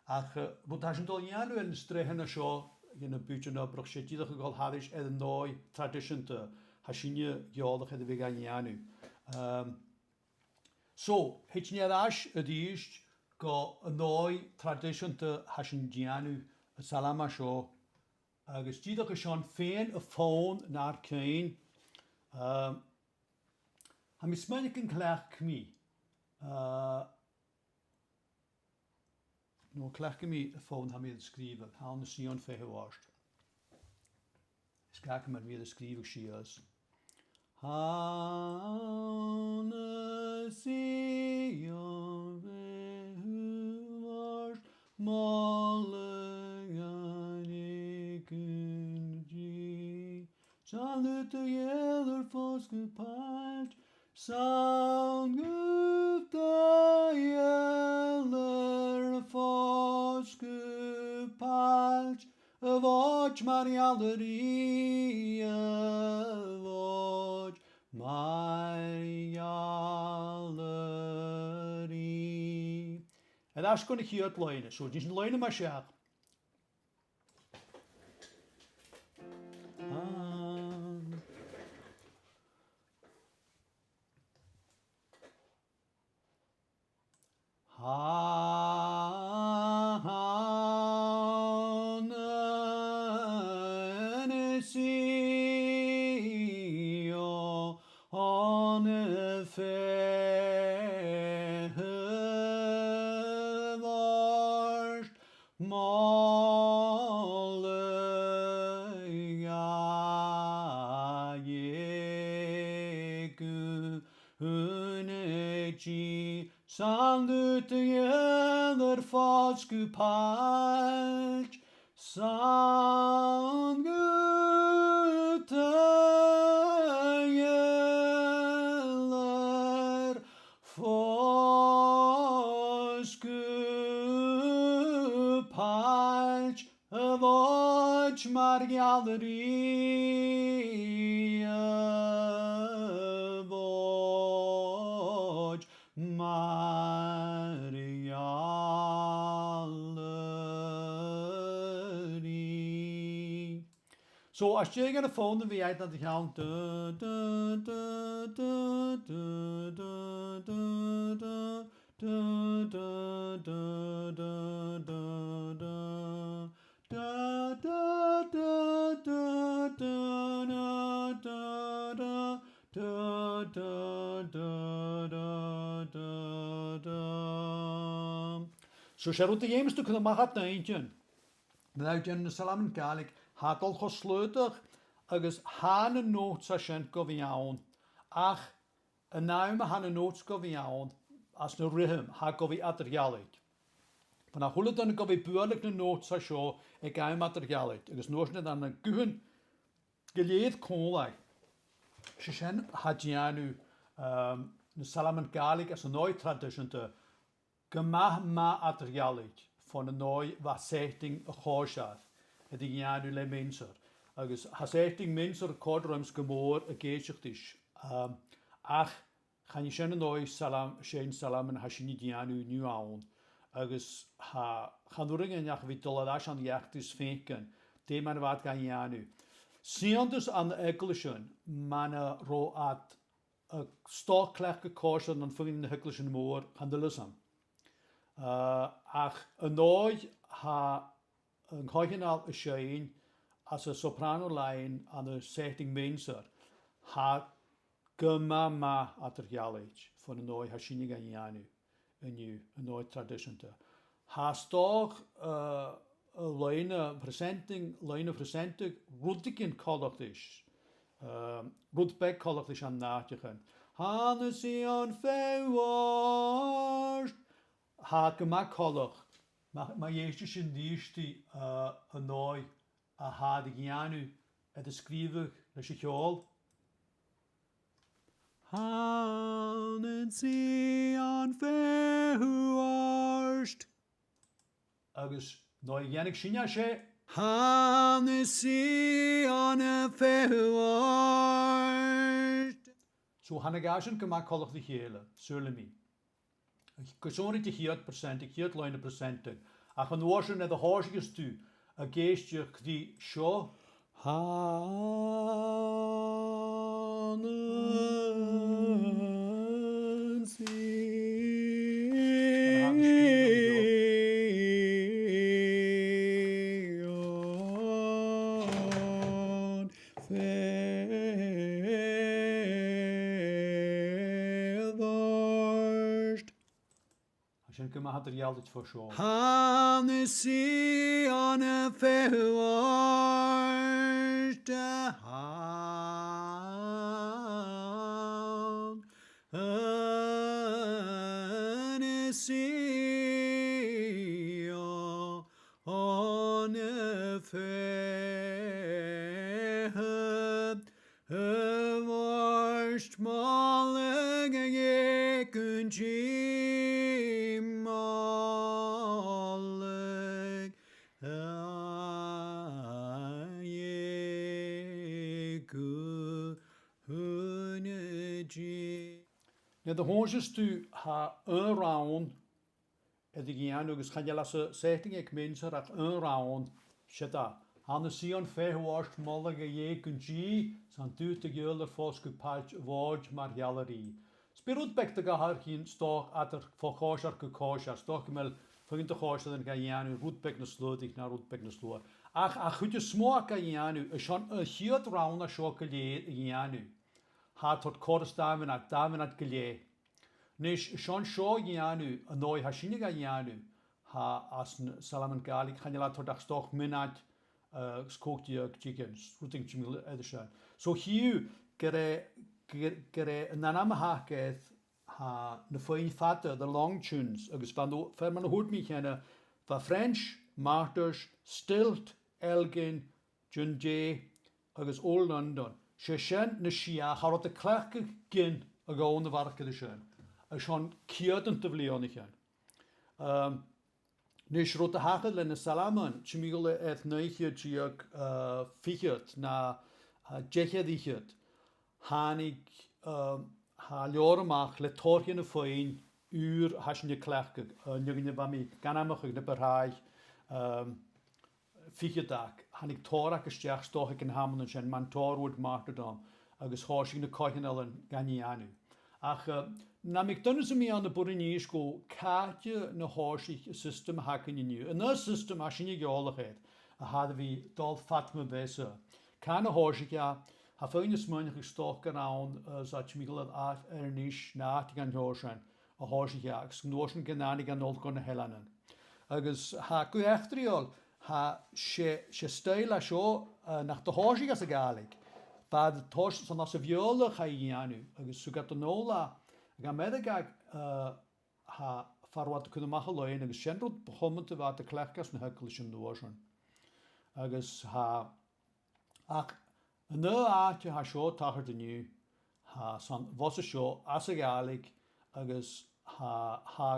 Ach, eh, rud a tha sinn a' dol a dhèanamh air na sreathan seo, dhen a' bhuideann obrach, 's e dìreach a dhol thairis air an dòigh traidiseanta, tha sinne eòlach air a bhith ga dhèanamh. Um, So, thèid sinn air ais a-rithist gu an dòigh traidiseanta a tha sinn a' dèanamh an salm seo, agus dìreach airson faighinn a' fonn nar cuimhne, um, tha mi a' smaoineachadh gun cleachd mi, uh, no cleachd mi am fonn a tha mi air a sgrìobhadh, Tha na Sìon feitheamh ort. Is gach mar a bha mi air a sgrìobhadh sìos. Tha na Sìon feitheamh ort, moladh dhan aon Dia. 'S ann dhut a gheibhear fosgladh pailt, 's ann dhut a gheibhear fosgladh pailt, a Mhòid mar gheall a rìgh, a Mhòid mar gheall a rìgh. Air ais gu na ciad loidhne, so, nì sinn loidhne mu seach. Ah. Tha na Sìon feitheamh ort, moladh dha aon Dia. 'S ann dhut a gheibhear fosgladh pailt, 's ann dhut a gheibhear fosgladh pailt, a Mhòid mar gheall a rìgh, a Mhòid mar gheall a rìgh. So, às dèidh dhan a' fhonn a bhith agad nad cheann, du, du, du, du, du, du, du, du, du, du, du, du, du. Da, da, da, da, da, da, da, da, da, da, da, da, da. So, 's e rud a dh'fheumas tu cur a-mach ad inntinn, nuair a tha thu a' dèanamh na salmaidean Gàidhlig, tha iad a' dol cho slaodach agus tha na notes sin gu bhith ann, ach an àm a tha na notes gu bhith ann, anns an rhythm, tha e gu bhith eadar-dhealaichte. Bha na h-uile duine gu bhith a' bualadh na notes seo aig àm eadar-dhealaichte, agus an uair sin tha na guthan gu lèir còmhla. 'S e sin a tha a' dèanamh, um, na salmaidean Gàidhlig anns an dòigh traidiseanta, gu math, math eadar-dhealaichte bhon an dòigh a bha settings a' chòisir air a dhèanamh le Mincer. Agus tha settings Mincer a' còrdadh rium-sa gu mòr ag èisteachd ris. Um, ach chan e sin an dòigh salm-, seinn salmaidean a tha sinne a' dèanamh an-diugh ann. Agus tha, chan urrainn dhuinn ach a bhith a' dol air ais ann an eachdraidh is faicinn dè mar a bha iad ga dhèanamh. Saoilidh mi ann an eaglaisean, mura robh iad a' stoc cleachdadh còisir ann am fuinn nan eaglaisean mòr, chan eil fhios agam. Uh, ach an dòigh a tha an coitheanal a' seinn anns an soprano line ann an settings Mincer, tha e gu math, math eadar-dhealaichte bhon an dòigh a tha sinne ga dhèanamh an-diugh, an dòigh traidiseanta. Tha stoc, uh, a' loidhne, presenting, loidhne presenting, rudeigin coltach ris, um, rud beag coltach ris ann an àiteachan. Tha na Sìon feitheamh ort. Tha e gu math coltach, ma, ma dh'èisteas sinn ri, uh, an dòigh a tha iad a' dèanamh air a sgrìobhadh leis a' cheòl. Tha na Sìon feitheamh ort. Agus nuair a dhèanadh sinne e, tha na Sion a' feitheamh ort. So thàinig e sin gu math coltach ri chèile, saoilidh mi. Gu sònraichte a' chiad percent, a' chiad loidhne percent. Ach an uair sin, nuair a thòisicheas tu ag èisteachd ri seo, tha na Sion a' feitheamh ort. Tha sin gu math eadar-dhealaichte bho seo. Tha na Sion a' feitheamh ort, tha na Sion a' feitheamh ort, moladh Dhè gun Dia, moladh Dhè gun Dia. Nuair a thòisicheas tu, tha aon rann air a dhèanamh agus chan eil e sa setting aig muinntir ach aon rann, 's e dà. Tha na Sion a' feitheamh ort, moladh Dhè gun Dia, 's an dùil do gheall air fosgladh pailt a' Mhòid mar gheall a-rithist. 'S bidh rud beag de dh'atharrachadh 's dòcha eadar fo chòisir gu còisir, 's dòcha gu bheil feadhainn de chòisirean ga dhèanamh rud beag nas luaithe na rud beag nas luaithe. Ach, ach a' chuid as motha ga dhèanamh, 's ann a' chiad rann a tha seo gu lèir a dhèanamh. Tha e a' toirt còrr is dà mhionaid, dà mhionaid gu leth. A-nis, 's ann seo a dhèanamh, an dòigh a tha sinne ga dhèanamh, tha anns na salmon Gàidhlig, chan eil e a' toirt ach 's dòcha mionaid, eh, is còig deug diogan, rudeigin timcheall air sin. So chì thu gur e, gur, gur e an t-ainm a th' aca air, tha na fuinn fada, the long tunes, agus bha, fear mar a thuirt mi cheana, bha French, Martyrs, Stilt, Elgin, Dùn Dè agus Old London. 'S e sin na sia, tha rud a' cleachdadh gin a dh'fhonn a bharrachd air sin, 's ann ceudan de bhliadhnaichean. Ehm, a-nis rud a thachair leis na salmon, timcheall air naoi ceud deug, eh, fichead, no, eh, deich air fhichead, thàinig, ehm, tha leabhar a-mach le tòrr dhe na fuinn ùr a tha sinn a' cleachdadh, eh, an fheadhainn a bha mi ag ainmeachadh na bu tràithe, ehm, ficheadach, thàinig tòrr aca a-steach 's dòcha aig an àm sin, mar Torwood, Martyrdom, agus thòisich na coitheanalan gan dèanamh. Ach, eh, nam biodh duine sam bith ann a b' urrainn innse dhomh càite na thòisich an siostam a th' againn an-diugh, an aon siostam a tha sinne eòlach air, a tha air a bhith a' dol fad mo bheatha-sa. Càit na thòisich e, tha feadhainn a' smaoineachadh 's dòcha gur ann, eh, 's a' timcheall air, air Inbhir Nis, no àite dhen t-seòrsa sin, a thòisich e, agus an uair sin gun tàinig e a-null gu na h-Eileanan. Agus tha, gu h-eachdraidheil, tha, 's e, 's e stoidhle a tha seo, eh, nach do thòisich e sa Ghàidhlig. Bha e a' tòis-, 's ann anns a' Bheurla a chaidh a dhèanamh, agus thug iad a-null e, gu Ameireaga, eh, tha, far an robh iad a' cur a-mach an loidhne, agus sin rud bu chumanta a bha iad a' cleachdadh anns na h-eaglaisean an uair sin. Agus tha, ach an aon àite a tha seo a' tachairt an-diugh, tha, 's ann bhos an seo, anns a' Ghàidhlig, agus tha, tha,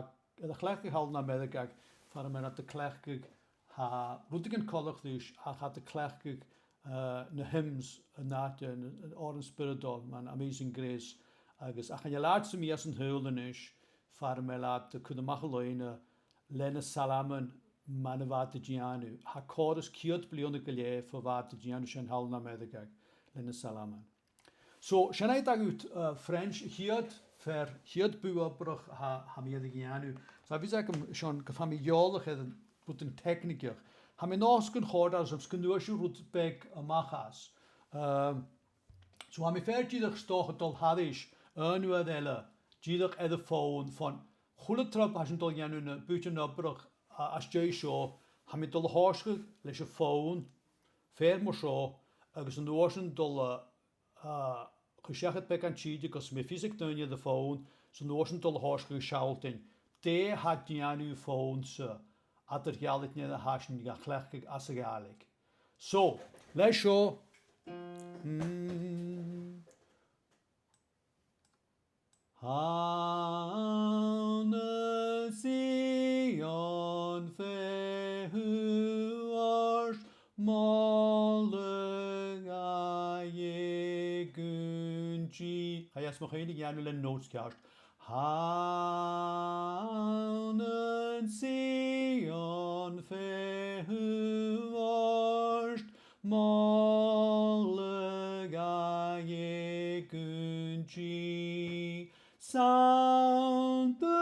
iad a' cleachdadh thall ann an Ameireaga, far am bi iad a' cleachdadh, tha rudeigin coltach ris, ach tha iad a' cleachdadh, eh, na hymns an àite, an, an òran spioradail, mar Amazing Grace, agus ach chan eil àite sam bith anns an t-saoghal a-nis, far am bi iad a' cur a-mach an loidhne le na salmon mar a bha iad a' dèanamh. Tha còrr is ceud bliadhna gu leth bho bha iad a' dèanamh sin thall ann an Ameireaga le na salmon. So, sin agad, uh, French, a' chiad fear, a' chiad bùth-obrach a tha, tha mi air a dhèanamh. So, tha fios agam, Sean, gu bheil mi eòlach air an rud teicnigeach. Tha mi an dòchas gun chòrd e rium, 's gun d' fhuair sibh rud beag a-mach às. Um, so, tha mi fhèin dìreach 's dòcha a' dol thairis aon uair eile, dìreach air a' fòn, fòn a h-uile trup a tha sinn a' dol a dhèanamh na bùithtean-obrach a, às dèidh seo, tha mi a' dol a thòiseachadh leis a' fòn, fear mar seo, agus an uair sin a' dol a, a, chuir seachad beagan tìde gus am bi fios aig daoine air a' fòn, 's an uair sin a' dol a thòiseachadh a' sealltainn dè tha dèanamh a' fòn-sa eadar-dhealaichte nuair a tha sinn ga chleachdadh anns a' Ghàidhlig. So, leis seo, mm, Tha na Sion an feitheamh ort, moladh a dh'eug an Dia. Chaidh e às mo chuimhne a dhèanamh le notes ceart. Tha ann an Sion feitheamh ort, moladh a dh'eug an Dia. 'S ann do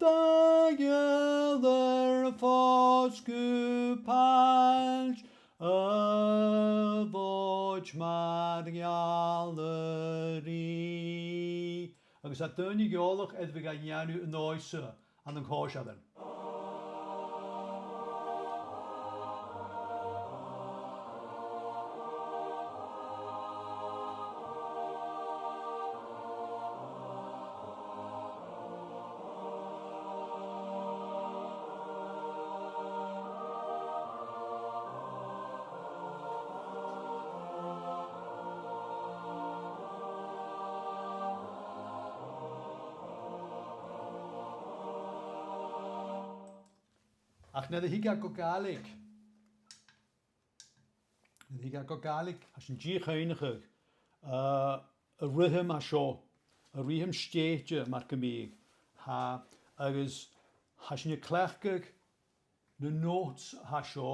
d' ainglear fosgladh pailt, a' bhòid mar gheall a rìgh. Agus tha daoine eòlach air a bhith ga dhèanamh an dòigh seo ann an còisirean. Ach nuair a thig e gu Gàidhlig, nuair a thig e gu Gàidhlig, tha sinn a' dìochuimhneachadh, uh, an ruitheam a tha seo, an ruitheam stèidhichte mar gum biodh, tha, agus tha sinn a' cleachdadh na notes a tha seo,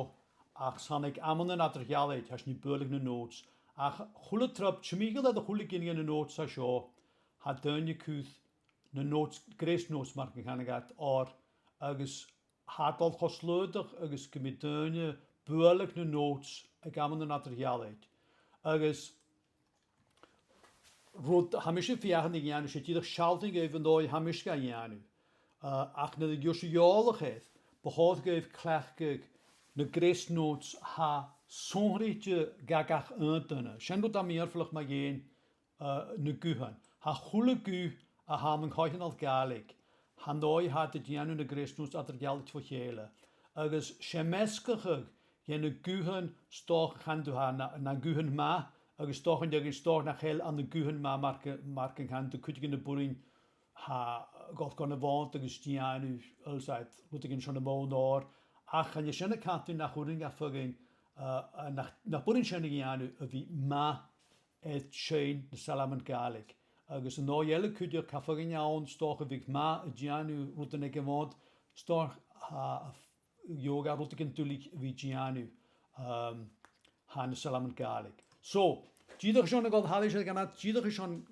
ach 's ann aig amannan eadar-dhealaichte, tha sinn a' bualadh na notes. Ach a h-uile trup, timcheall air a h-uile gin de na notes a tha seo, tha daoine a' cur na notes, grace notes mar gun canadh iad, orra, agus tha e a' dol cho slaodach agus gum bi daoine a' bualadh na notes aig amannan eadar-dhealaichte. Agus rud a tha mise a' feuchainn a dhèanamh, 's e dìreach sealltainn dhuibh an dòigh a tha mise ga dhèanamh. Uh, ach nuair a gheibh sibh eòlach air, bu chòir dhuibh cleachdadh na grace notes a tha sònraichte do gach aon duine. Sin rud a tha mìorbhaileach mu dheidhinn, uh, na guthan. Tha a h-uile guth a th' ann an coitheanal Gàidhlig, tha an dòigh a tha iad a' dèanamh na grace notes eadar-dhealaichte bho chèile. Agus 's e measgachadh de na guthan, 's dòcha, chan eil, tha na, na guthan math, agus 's dòcha, 's dòcha nach eil ann na guthan math mar gu, mar gun can do chuideigin na b' urrainn, tha, a' dol gun a' bhonn agus dèanamh, uill, 's e rudeigin son a' bhonn òir. Ach chan e sin a' cantainn nach urrainn dha feadhainn, uh, uh, nach, nach b' urrainn sin a dhèanamh a bhith math air seinn na salm Gàidhlig. Agus an dòigh eile cuideachd, tha feadhainn ann, 's dòcha, a bhiodh math a' dèanamh rudan aig a' bhonn, 's dòcha, tha, gheibh e rudeigin duilich a bhith a' dèanamh, um, tha na salm Gàidhlig. So, dìreach airson a dhol thairis air a' ghnàth, dìreach airson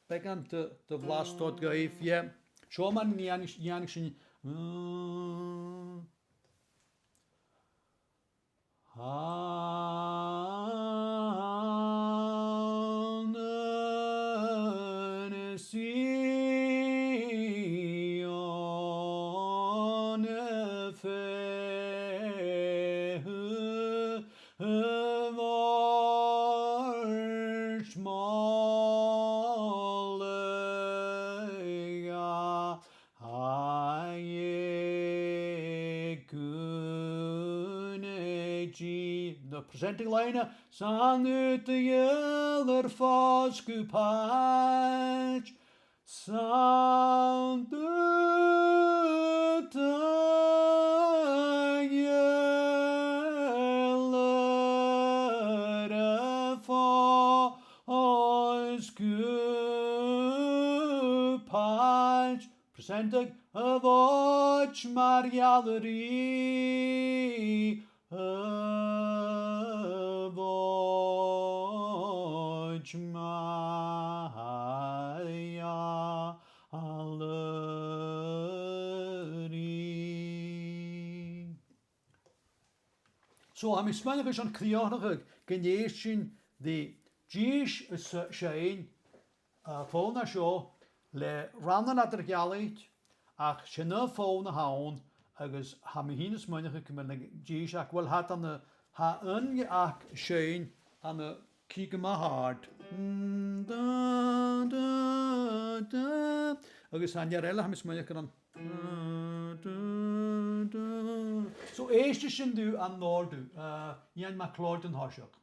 beagan de, de bhlas a thoirt dhuibh, yeah. Seo mar a nì, nì sinn, mm, Ann an Sion feitheamh ort, moladh a dh'eug an Dia. Na presenting line, 's ann do d' ainglear fosgladh pailt, 's ann do d' ainglear fosgladh pailt. Presenting, a' bhòid mar gheall a rìgh, a' bhòid mar gheall a rìgh. So, tha mi a' smaoineachadh airson crìochnachadh gun èist sinn ri dithis a' s-, seinn, uh, fonn a tha seo le rannan eadar-dhealaichte, ach 's e an aon fhonn a th' ann, agus tha mi fhìn a' smaoineachadh gum bi na dithis aca, uill, tha iad ann an, tha aon aca a' seinn ann an key gu math àrd. Mm, da, da, da. Agus tha an fhear eile, tha mi a' smaoineachadh, ann an, da, da, da. So, èistidh sinn ri an òrdugh, uh, Iain MacLeòid an toiseach.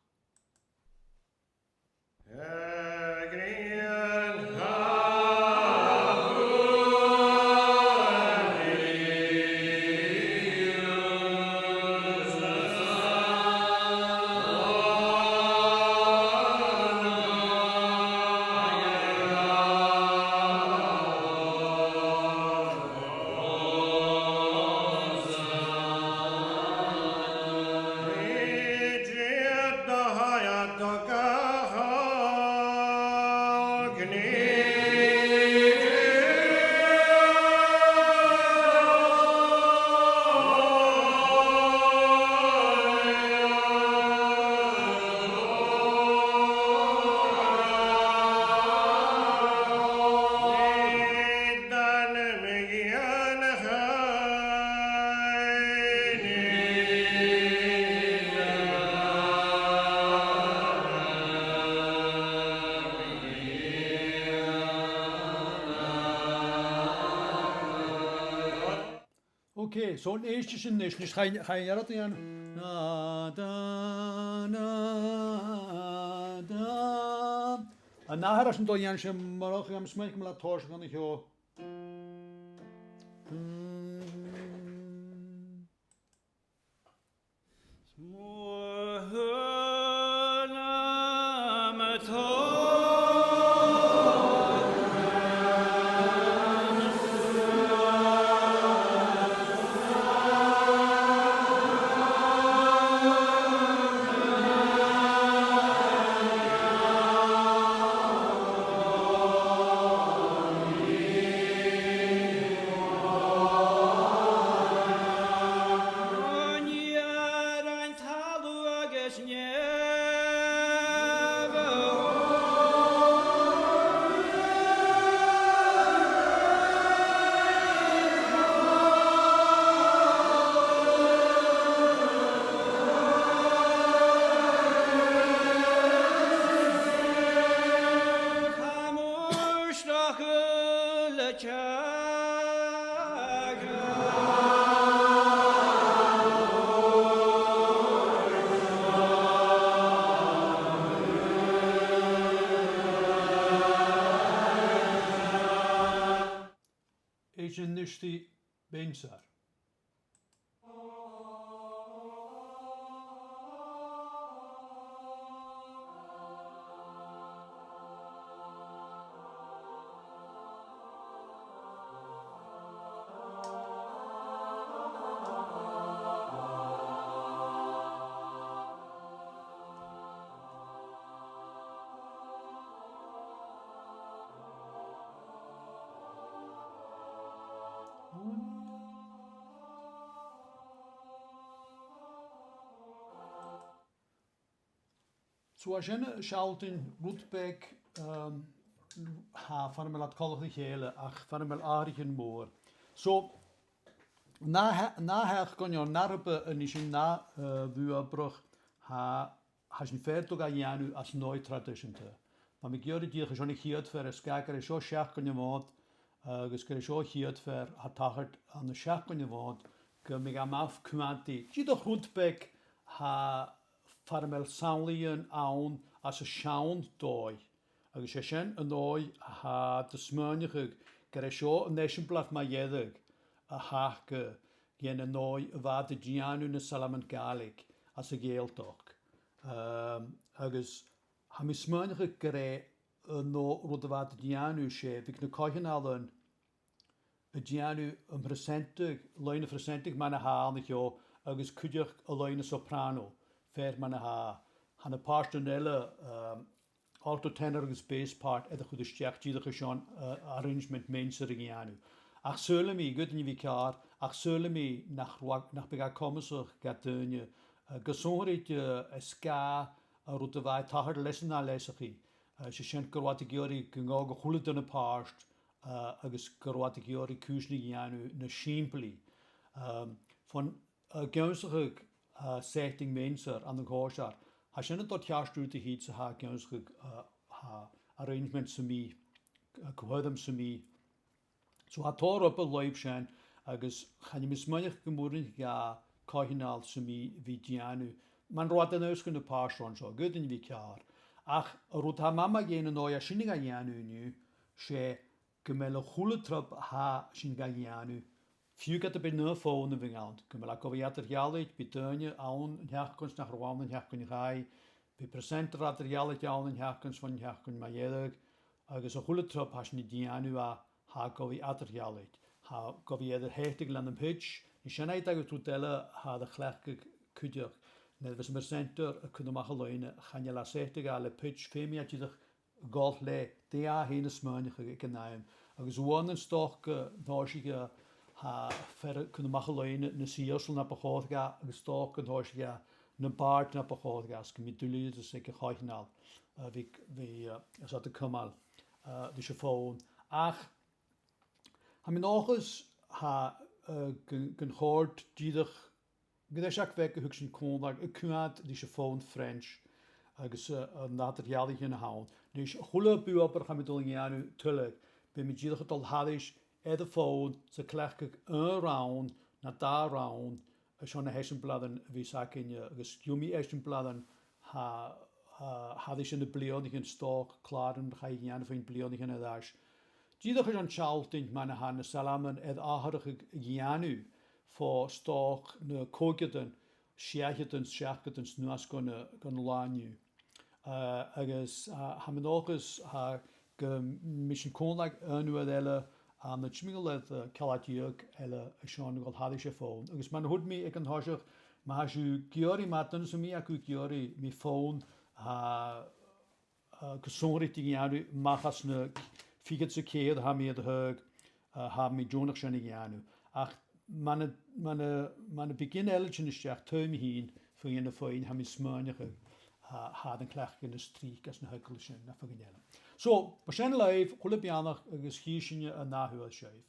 Okay, so an èist sinn a-nis, a-nis chaidh, chaidh iarraidh a dhèanamh. Na, da, na, da. An ath fhear a tha sinn a' dol a dhèanamh, 's e mar a chaidh mi a' smaoineachadh gu bheil e a' tòiseachadh an seo. Is an uisge beinnsear. So, tha sin a' sealltainn rud beag, um, tha, far a bheil iad coltach ri chèile, ach far a bheil atharraichean mòr. So, na th-, na th' aca gu neo, na rupa a-nis an ath, uh, bhùth-obrach, tha, tha sinn a' faireachdainn ga dhèanamh anns an dòigh traidiseanta. Bha mi ag iarraidh dìreach airson a' chiad fear, is gu, gur e seo seachdain a' Mhòid, agus gur e seo a' chiad fear a tha a' tachairt ann an seachdain a' Mhòid, gum bi e math coimhead, dìreach rud beag, tha, far a bheil samhlaidhean ann anns an seann dòigh. Agus 's e sin an dòigh a tha iad a' smaoineachadh gur e seo an eisimpleir mu dheireadh a th' aca dhen an dòigh a bha iad a' dèanamh na salmon Gàidhlig anns a' Ghàidhealtachd. Um, agus tha mi a' smaoineachadh gur e an dòigh, rud a bha iad a' dèanamh, 's e, bhiodh na coitheanalan a' dèanamh am preasanta, loidhne a' phreasanta mar a tha e an seo, agus cuideachd an loidhne soprano, fear mar a tha. Tha na pàirtean eile, um, alto tenor agus bass part, air a chur a-steach dìreach airson, uh, arrangement mionaideach a dhèanamh. Ach saoilidh mi, gu dearbh, bidh ceàrr, ach saoilidh mi nach ro-, nach bi e comasach do dhaoine, uh, gu sònraichte, uh, is dha, uh, rud a bha a' tachairt leis an ath leasachaidh, uh, 's e sin gun robh iad ag iarraidh gun gabhadh a h-uile duine pàirt, uh, agus gun robh iad ag iarraidh cùisean a dhèanamh nas sìmplidh. Um, bhon, uh, ag ionnsachadh, uh, setting mionaideach ann an còisir, tha sin a' dol ceart riut a thìde 's a tha ag ionnsachadh, uh, tha arrangement sam bith, uh, co-sheirm sam bith. So tha tòrr obair leibh sin, agus chan eil mi a' smaoineachadh gum b' urrainn dha coitheanal sam bith a bhith a' dèanamh, mar a bha an uair sin na pàirt an seo, gu dearbh, bidh ceàrr. Ach an rud a tha math mu dheidhinn an dòigh a tha sinn ga dhèanamh an-diugh, 's e gum bi a h-uile trup a tha sinn ga dhèanamh, fiù 's ged a bhios na fòn a bhios ann, gum bi e gu bhith eadar-dhealaichte, bidh daoine ann an t-seachdain nach robh ann an t-seachdain a chaidh, bidh presenter eadar-dhealaichte ann an t-seachdain bhon t-seachdain mu dheireadh, agus a h-uile trup a tha sinn a' dèanamh e, tha e gu bhith eadar-dhealaichte, tha e gu bhith air a sheachnadh leis a' pitch, nì sin agad agus rud eile a tha air a chleachdadh cuideachd, nuair a bhios am presenter a' cur a-mach an loidhne, chan eil e a' seachnadh e le pitch, feumaidh e dìreach a dhol le dè tha e fhèin a' smaoineachadh aig an àm. Agus uair sin 's dòcha, an toiseach, tha fear a' cur a-mach an loidhne nas ìsle na bu chòir dha, agus 's dòcha an toiseach na b' àirde na bu chòir dha, is gum bi duilgheadas aig a' choitheanal, uh, bhith, bhith, uh, is iad a' cumail, uh, ris a' fòn. Ach tha mi an dòchas, tha, uh, gun, gun chòrd dìreach gu deas ach bheag a thug sinn còmhla a' coimhead ris a' fòn French agus, uh, an eadar-dhealaichean a th' ann. A-nis, a h-uile bùth-obrach a tha mi a' dol a dhèanamh tuilleadh, bidh mi dìreach a' dol thairis air a' fòn 's a' cleachdadh aon rann na dà rann, is ann na h-eisimpleirean a bhios againne, agus gheibh mi eisimpleirean tha, tha, thairis air na bliadhnaichean, 's dòcha clàran a chaidh a dhèanamh fad na bliadhnaichean air ais. Dìreach airson sealltainn mar a tha na salmon air atharrachadh a dhèanamh bho, 's dòcha, na còigeadan, sia-dheug, seachd-deug 's a-nuas gu na, gu na làithean an-diugh. Eh, agus, eh, tha mi an dòchas, eh, gum bi sinn còmhla aon uair eile, eh, ann an timcheall air, eh, ceala-deug eile, is ann a dhol thairis air fòn. Agus mar a thuirt mi aig an toiseach, ma tha sibh ag iarraidh, ma tha duine sam bith agaibh ag iarraidh mi fòn, eh, eh, gu sònraichte a dhèanamh a-mach às na fichead 's a ceithir a tha mi air a thaghadh, eh, tha mi deònach sin a dhèanamh. Ach mura, mura, mura bi gin eile a' tighinn a-steach, tha mi fhìn, fo dh'aon fhèin, tha mi a' smaoineachadh, eh, tha iad a' cleachdadh nas trice às na h-eaglaisean na fo dh'aon fhèin. So, mar sin leibh, a h-uile beannachd agus chì sinn an ath thuras sibh.